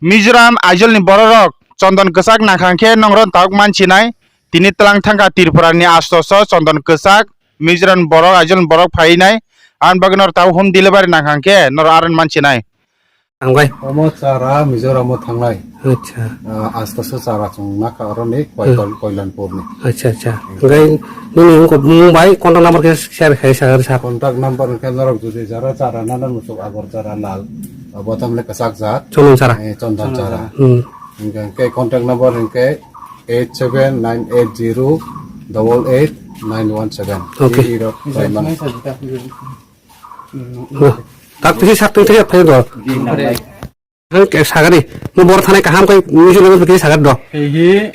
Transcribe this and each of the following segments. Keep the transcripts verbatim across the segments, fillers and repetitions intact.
Mizoram Aizawl ni borok rok chondon kwchak nangkha khe nongro tabuk mansinai. Tini twlang thangkha Tripura ni asto so chondon kwchak Mizoram borok Aizawl ni borok phainai. Ang bagwi nor tabuk home delivery nangkha khe nor aron mansinai. Ang bai. Omo chara Mizoram o thangnai. Acha. Ah, asto so chara chwng nakha oro ni Koilon-, Koilanpur ni. Acha, acha. Hingke nini wngkha mung bai contact number khe share khai sa, sir. Contact number hingke norok jodi jara chara nana muchuk agor chara lal. Abo tamle kwchak jat. Chondon chara. Eh, chondon chara. Hmm. Hingke, hingke contact number hingke eight seven nine eight zero double eight nine one seven. Okay. Iro, Raiman. Tak pisi sak teng teng phai do. Ang ke sagari, mo bor thanai kaham kai musi lo kiri sagar do. Hihi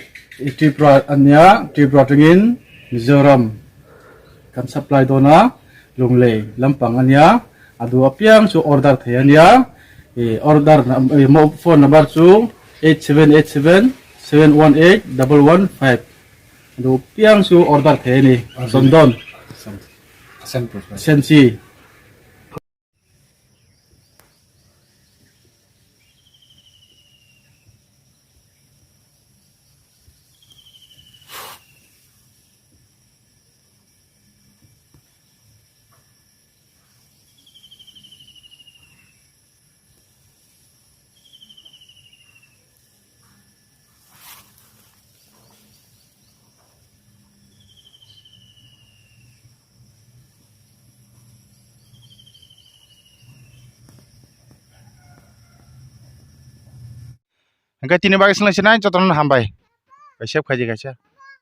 Tripura ania, Tripura tengin Mizoram kan supply dona, Lunglei, Lampang ania, adu apiang su order thayania, e order nam-, e mo phone number su eight seven eight seven seven one eight double one five. Adu apiang su order thayani, Chondon. Sensi. Hingke tini bagwi swnglaisina jotono hambai. Kaisa phaidi kaisa.